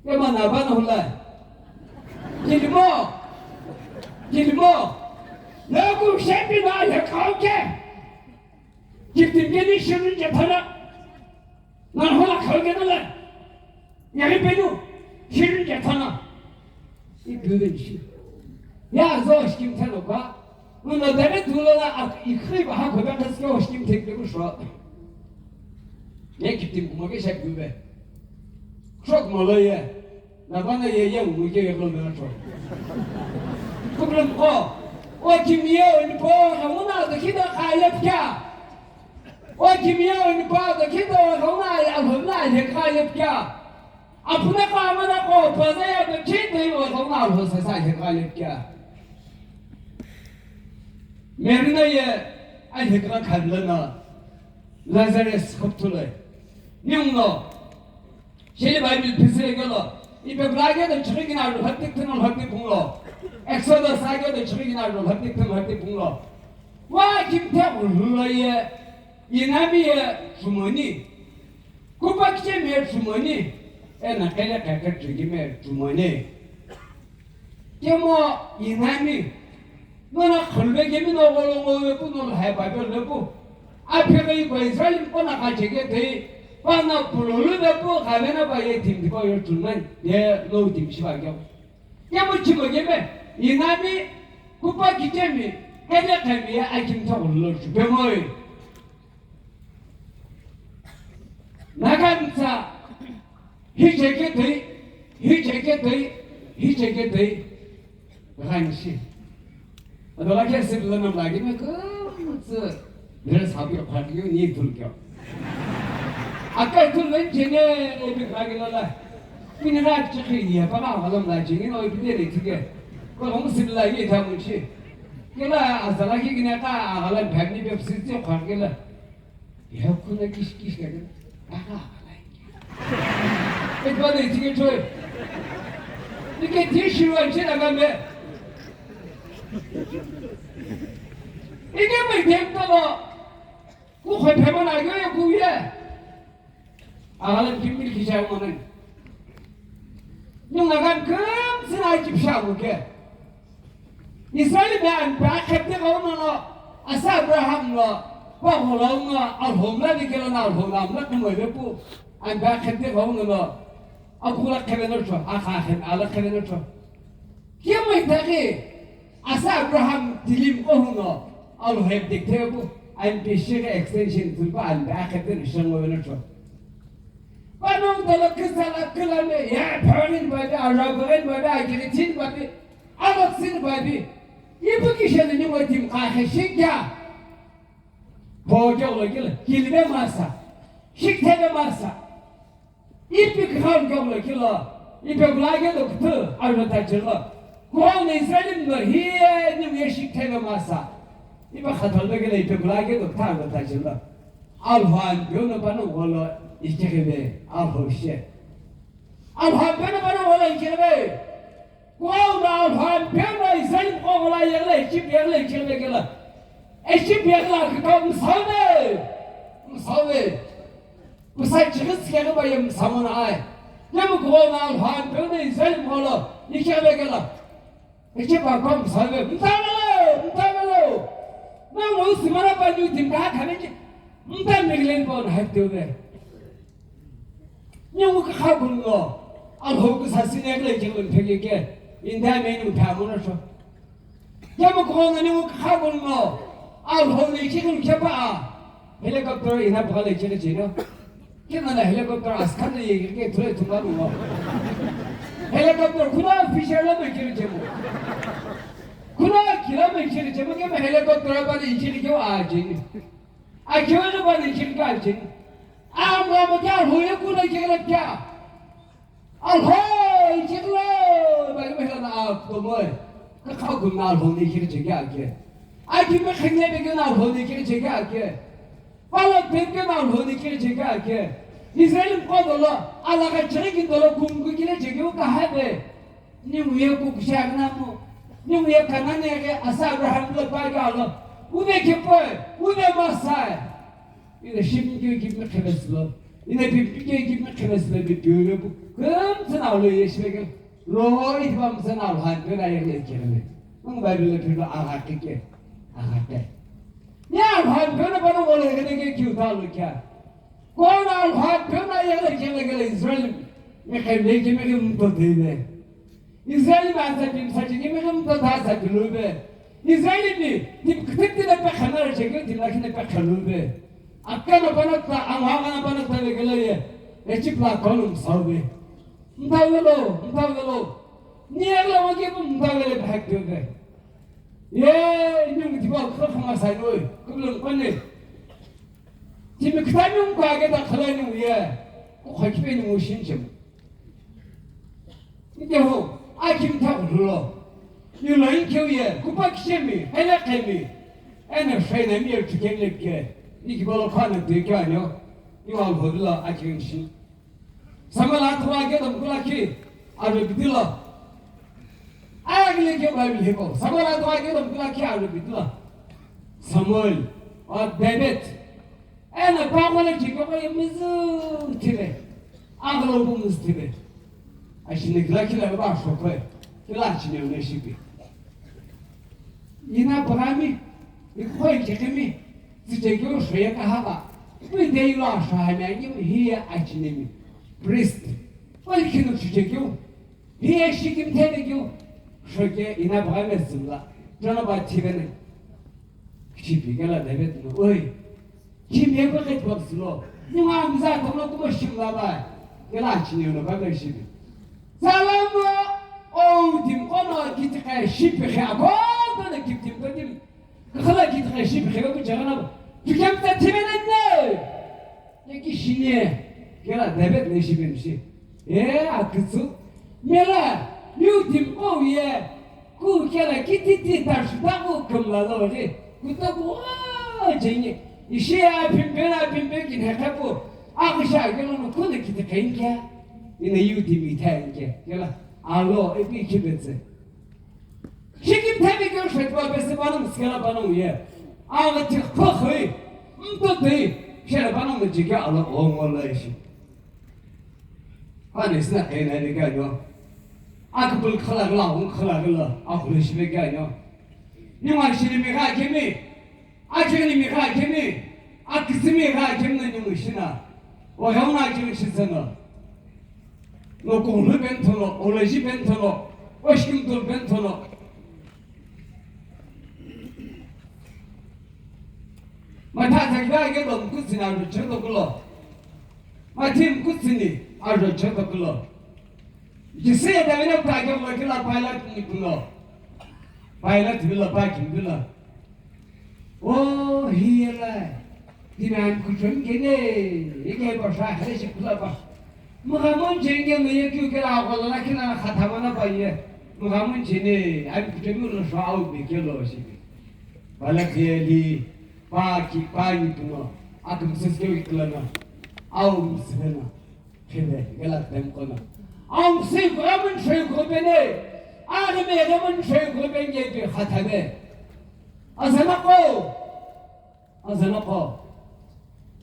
Kemana bana hula. Kilimo. Kilimo. Naku shepi na alhekha oke. Kiptimkeni shirin jethana. Nanhola khawgena la. Yari penu. Shirin jethana. I building shi. Ya zo shkim thelo ba. Uno dare dulo la ak ikhri ba ha khoda kaske o shkim thek de sho. Ye kiptim mo ke shak dube. Shok mo lo ye. Nabana ye ye mu ke ye lo na cho. Problem ko. O kimiye o ni po ka muna do kida ka ye pya. O kimiye o ni po do kida o ka muna ya lo na ye ka ye pya. Apuna ka mana ko po za ya do kida o ka muna lo sa sa ye ka ye pya. Merina ye a ye ka khan lana. Lazarus khop thule. Ni uno. Sheli Bible phisire kelo, ipe blage do chighi kina lo haptik thino haptik phunglo. Exodus age do chighi kina lo haptik thino haptik phunglo. Wa kimthe lo ye, inami ye chumoni. Kupa kiche me chumoni. Ena kele kaka chighi me chumoni. Kemo inami. Nona khulbe kemi no golo ngo wepu no hai Bible lepu. Apheghi ko Israel ko na ka cheke dei. Pana pululu lepu khamena ba ye tim ko yo tunai. Ye lo tim shiba kyo. Kemo chimo keme. Inami kupa kichemi. Kene kemi ya akim to lo chu. Bemoi. Nagansa, hi cheke dei, hi cheke dei, hi cheke dei. Ganshi. Adola ke sip lana lagi na ko, tse, dress habi khadi yo ni tul kyo. Aka tul len chene, e bi khagi lala. Kini rak chekhi ya, pa ma halam la chini, no, e bi de le tike. Ko hom sip lagi tha munchi. Kela azala kikina ka aghala phemni pepsi tse khwa kela. Ya khuna kish kish ka kela. Aka aghala. Ekba de tike choi. Ike tishiwa chena gambe. Ike mai tempo. Ku khwe phema na yo yo ku ye. Aghala kimbil ki chai mo nai. Nung agam kum sina ki psha mo ke. Israel be an ba khate ga no no. Asa Abraham no. Ba ho lo no al hom la ni ke la na al hom la na ku mo le ku. An ba khate ga no no. Akula khebe no cho. Akha khen ala khebe no cho. Kemu itaghi, asa Abraham tilim qohuno, Alhou hep dikthepu, an pishighi extension tulpa an be akhepten shango venocho. Panong tolo kisala kilame, ya pharin babi, arabin babi, agiritin babi, aloksin babi. Ipu kishani ni mo tim kakhe shikya. Pojo lo kila, kilime masa, shikthebe masa. Ipi khan kong lo kilo, ipi gulage do kutu, arlo tajilo. Kuhon Israel no hiye ni ye shik thebe masa. Ipi khatal be gele ipi gulage do kutu arlo tajilo. Alhou an biono pano wolo ichirebe, alhou she. Alhou an biono pano wolo ichirebe. Kuhon Alhou an biono Israel ko wolo yele, ichip yele, ichirebe gela. Ichip yele kutu msawe. Msawe. Kusa chighi sikeghi ba ye msamona ai. Ye mukugho na Alhou an biono Israel mukugho lo, ichebe kela. Iche ba kom salve, mtavelo, mtavelo. Na mo usimana pa nyu tim ka khane ki, mta miglen bon hep teuve. Nyu ka khagun lo, Alhou kusa sine kele kele phege ke, inda me nyu thamona cho. Kemu kuhou nani ngu khagun ngo. Alhou ni chicken kepa a. Helicopter ina bugha le chiri chino. Kina na helicopter askhan ni yeghi ke thule thunga ngo. Helicopter kuna Fisher la me chiri chemo. Kuna kila me chiri chemo ke helicopter pa ni chiri ke a chini. A chiri pa ni chiri ka chini. A mo mo kya hoye kuna chiri kya. Alhou ichiklo, bagi mehla na a kutomoi. Ka khagun na Alhou ni ichik cheke ake. Aki me khenge be ke na Alhou ni ichik cheke ake. Palo pem ke na Alhou ni ichik cheke ake. Israel ko dolo, ala ka chiri ki dolo kum ku kile cheke u ka habe. Ni mu ye ku kusha na mo. Ni mu ye kana ne ke asa Abraham lo pa ga lo. U ne ke poi, u ne masai. Ina shim ke ki me khebes lo. Ina pi pi ke ki me khebes lo bi pi lo bu. Kum sana lo ye shme ke. Lo ithibam sana lo han pe na ye le ke le. Nung Bible le pi lo aga ke ke. Aga ke. Ya han pe na ba no le ke ke ki uta lo kya. Ko na han pe na ye le ke le ke le Israel. Me ke le ke me ke mto de le. Israel mi asa kim sa chini mi kim ta ta sa kilube. Israel mi tim kiti na pe khana cheke tim na kine pe khalube. Akka na bana ta, ang hanga na bana ta le gele ye. Egypt la konum saube. Mtawelo, mtawelo. Ni egla wage bu mtawele bhag debe. Ye, ni mu diba ko khama sa noi. Kublum kone. Tim kitami um ka ge da khala ni ye. Ko khakibe ni mu shin chem. Nkehu, aki mtha khululo. Yulo inkeu ye, kupa kishemi, hele khemi. Ene shwena mi ye chukeng lepke. Niki bolo khana de kya nyo. Ni wa lhodilo aki nshi. Samuel atwa ke dom kula ki. Ave bidilo. Aya gile ke Bible heko. Samuel atwa ke dom kula ki ave bidilo. Samuel. Or David. Ena pagole chikoko ye mizu tibe. Aglo bu mizu tibe. Ashine kila kila ba shokwe. Kila chine ne shipi. Ina pagami. Ikhoi chekemi. Zichekyo shoye kahaba. Pui de ilo asho hami anyi hiye achinemi. Priest. Oi kinu chichekyo. Hiye shikim thene kyo. Shoke ina pagami zimla. Jona ba tibene. Shipi kala David no. Oi. Chimye ko ke pop silo. Ni ma mza ko no ko shim la ba. Ke la chi ni no ba ke shim. Salamo o tim ko no ki te ke ship khe a ko ko ne ki tim ko tim. Ka khala ki te ke ship khe ko jana ba. Tu kem ta time na ne. Ne ki shine. Ke la David ne ship ni shi. E a kitsu. Mela yu tim ko ye. Ku kela kititi tashu taku kümla lo ri. Kutoku jengi. Ishi aphimpe na aphimpe kinhekhe pu. Akisha kelo no kuna kiti khenke. Ina yu di mi thenke. Kela. Alo, epi kibetse. Shikim themi kyo shetwa bese bana mskela bana uye. Aga ti khokhi. Mto di. Shela bana mjike alo ongo lo ishi. Ani sina kena ni kya nyo. Akbul khala gla, un khala gla, akhule shibe kya nyo. Ni ma shini mi kha kimi. Acheni mi kha kimi. Akisi mi kha kimi ni mu shina. O yong na kimi shi sana. No ko lu ben thono, o le ji ben thono, o shim dul ben thono. Ma tha tha ga ge dom kutsina ru chodo kulo. Mathi mkutsini, ajo choto kulo. Jisi ya Davina page kulo kila pilot ni kulo. Pilot bila page bila. Oh, hiya la. Dina an kuchon kene, ike ba sha hele shi kula ba. Muhammad jenge no ye kyu kela ko la kina khatamana ba ye. Muhammad jene, an kuchon lo sha au be kelo shi. Bala kiyeli, pa ki, pa yi puno, akum siske wiklana, aum sivena, khebe, gela tem kono. Aum si gramun shoi ko bene, agme gramun shoi ko benge bi khatabe. Azana ko, azana ko.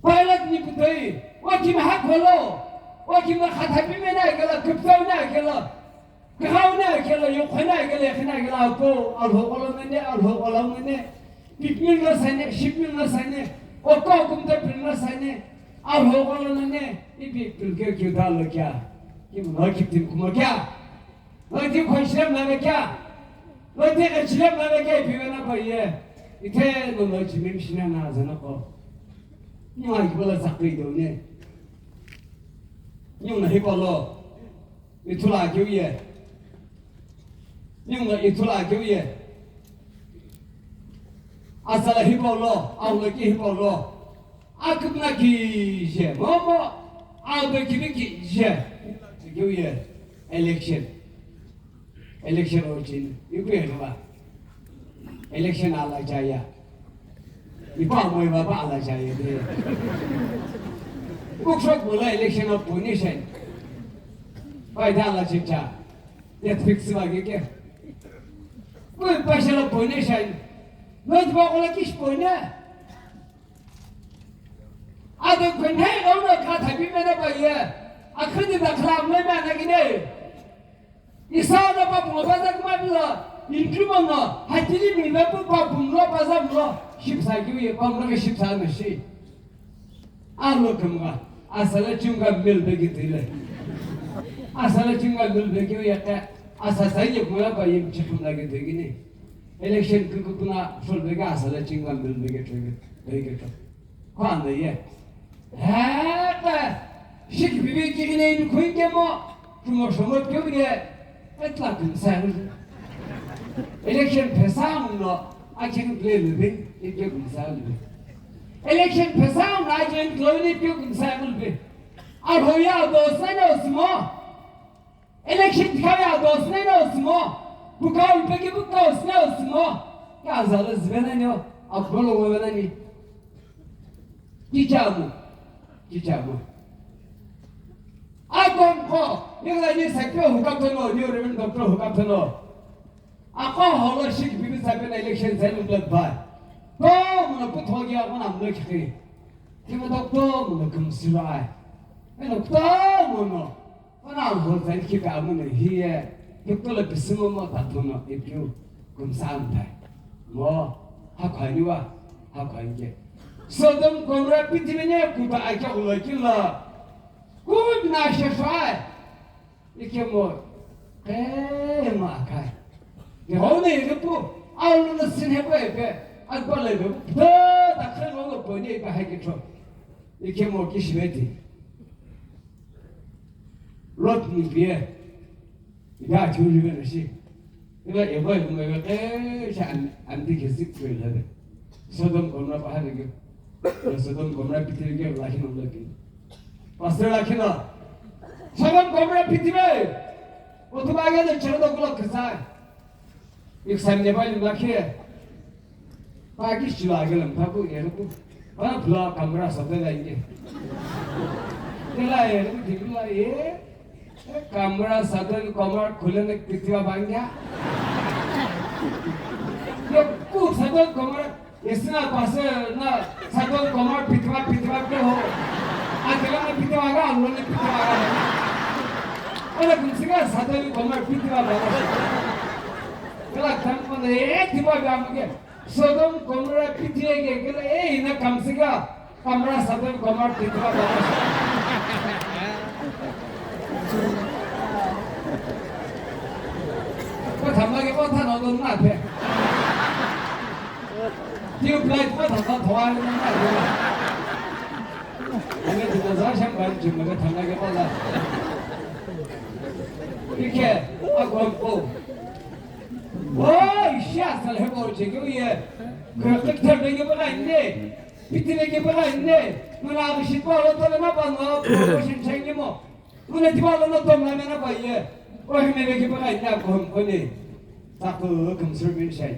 Pilot ni kutoi, wakim hakolo, wakim khatabi mena gela, kuptau na gela. Khauna kela, yokhona kela, khina kela ko, alho kolo mene, alho kolo mene, pikmin la sane, shipmin la sane, oko kumta pin la sane, alho kolo mene, ipi pilke kyu da lo kya? Kim lo kiptim kuma kya? Lo ti khon shirem la kya? Lo ti ka shirem la kya ipi na pa ye? Ite no lo chimim shina na zana ko. Ni wa ki bola sakri do ne. Ni na hi ko lo. Ithulu akeu ye. Ningu ithulu akeu ye. Asala hipau lo, aulo ki hipau lo. Akümna kije, momo, aulo kibi kije. Akeu ye. Election. Election origin. Iku ye ba. Election ala chaya. Ipa mo iba ba ala chaya de. Book shop mo la election of donation. Pai da ala chicha. Netflix ba ke ke. Mo ipa shala donation. Not ba ko la kish pone. Ado kunhai ga una ka thabi me na ba ye. Akhani da khla mo ma na gine. Isa na pa bunga baza kuma bila, intruma nga, hatili mi na pa bunga baza mlo, shipsa kiwi, pa bunga shipsa na shi. Alo kumga, asala chunga mil begi tile. Asala chunga mil begi ya ka, asasa ye kuma pa yim chikum lagi tegini. Election kukuna, shol begi asala chunga mil begi tege, begi tege. Khwanda ye. Heka, shik bibi kigine in khuin kemo, kumo shomo pyogine, etla kumsa. Election phesa uno, akin play lubin, ipyo kumsa lubin. Election phesa uno, akin play ni pyo kumsa lubin. Arhoya dosna no simo. Election kaya dosna no simo. Bukau peki bukau sna simo. Ka zalo zibena nyo, abolo wena ni. Kichamu. Kichamu. Akom ko, nila ni sakyo hukaptano, ni reven doctor hukaptano. Ako holo shik bibi sapen election sai mutla ba. To muna puthogi ako na mlo kiki. Kima doctor muna kumsira ai. Eno to muna. Ona ho zan ki ka mo ne hiye, ki to le bisimo mo ta to no e piu, kum san ta. Mo, ha kwa ni wa, ha kwa ni ke. Sodom Gomorrah pitimi ne ku ta a kya ulo ki la. Ku na she shai. Ike mo, e ma kai. Ni ho ne ke pu, a lo na sin he pe pe, a kwa le pe, ta ta khe lo lo po ni ka ha ki cho. Ike mo ki shi be ti. Lot ni biye. Ida chu ri na shi. Ina e bai mo e ke sha an an di ke zik pe la de. Sodom Gomorrah pa ha de ke. Sodom Gomorrah pitiri ke la khin lo ke. Pastor la khin. Sodom Gomorrah pitiri. O tu ba ge de chero do ko ke sa. Exam ne pali lakhe. Pa ki chila ke lam pa ku ye ku. Pa phula kamra sa pe la ye. Kela ye ku di la ye. Kamra Sodom Gomorrah khulene pitiwa bangya. Ye ku Sodom Gomorrah, ye sina pastor na Sodom Gomorrah pitiwa, pitiwa ke ho. Akela na pitiwa ga, alo na pitiwa ga. Ala kumsiga Sodom Gomorrah pitiwa ga. Kela tang ko na ye tiwa ga muke. Sodom Gomorrah pitiwa ke kela e ina kamsiga. Kamra Sodom Gomorrah pitiwa bana. Ko thamla ke ko thana lo na phe. Tube light ko thana thowa lo na phe. Ame tu za sham ban jum ko thamla ke ko la. Ike, a ko ko. Oi, sha sal he ko che ke ye. Ko ke thar de ke bana ne. Pitine ke pala ine, muna abishi pa lo tole na pa no, ko shin chai ni mo. Muna tiwa lo no tom na me na pa ye. Ko he me ke pala ine ko hum ko ni. Ta ko kum sur bin shai.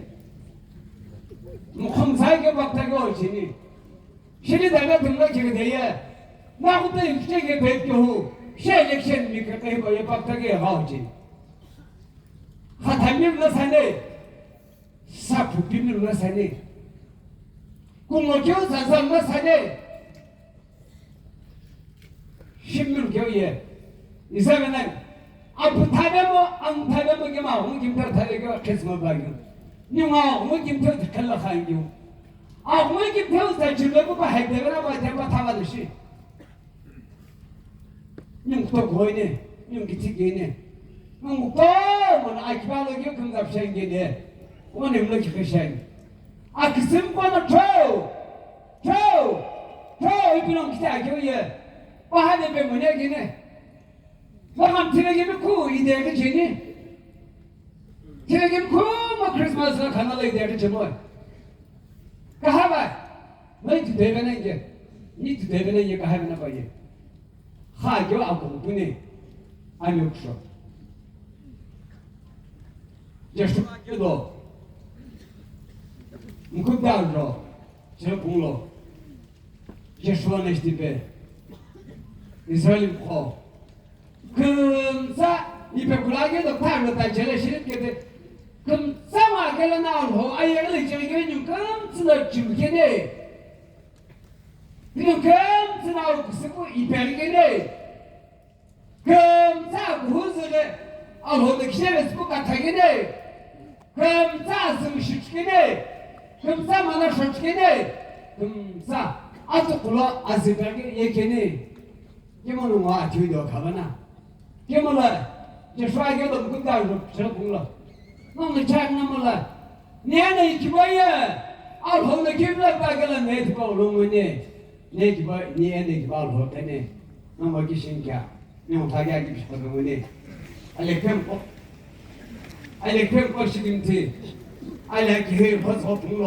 Mu khum sai ke bakta ko chini. Shini da na tum na ke de ye. Na ko te ke ke be ke hu. She election mi ke ke ba ye bakta ke ha chini. Kha thamim na sane. Sa phu pimil na sane. Kumo keu sa sa na sane. Shimil keu ye. Isa na. Apu thade mo, ang thade mo ke ma, hung kim thade ke Christmas ba ke. Ni ma, hung kim thade khala khan ke. A hung kim thade sa chile ko ba hai de na ba de ba thava de shi. Nyung kutokuhoine, nyung kichikine. Nyung kutomo na akiba lo keu kumza pishengine. One mlo kikisheng. Akisim kono tro. Tro. Tro ipinong kita keu ye. Pahane pe mune kine. Wakam tine kemi ku ide ke chini. Tine kemi ku mo Christmas na khana lo ide ke chimo. Kahaba. Nai tu debe na ye. Ni tu debe na ye kahaba na ba ye. Kha kyo a kung pune, a nyuksho. Joshua kyo do, mkudal ro, chepung lo. Joshua na shtipe, Israel mkho. Kumsa, ipe kula kyo do, ta ro ta jele shirit kete. Kumsa ma kele na ho, aye le jele kyo nyum kumsa na jum kene. Pino kümtsü na kusupu iperikene. Kümtsü kuhuzüle alhono kisheve supu kathakene. Kümtsü azü mishikene. Kümtsü mana shochkene. Kümtsü atukula azipeke yekene. Kimono ngo athuido khabana. Kimola, Joshua ke lo mkunda lo chakula. Ngo chak na mola. Ni ana ikibaye. Alhono kimla bagala ne ko lo ngone. Ne kiba ni ana kiba lo tene. Ngo ma kishin kya. Ngo ta kya ki bishop ngone. Ale krem ko. Ale krem ko shigimti. Ale ki he phas ho lo.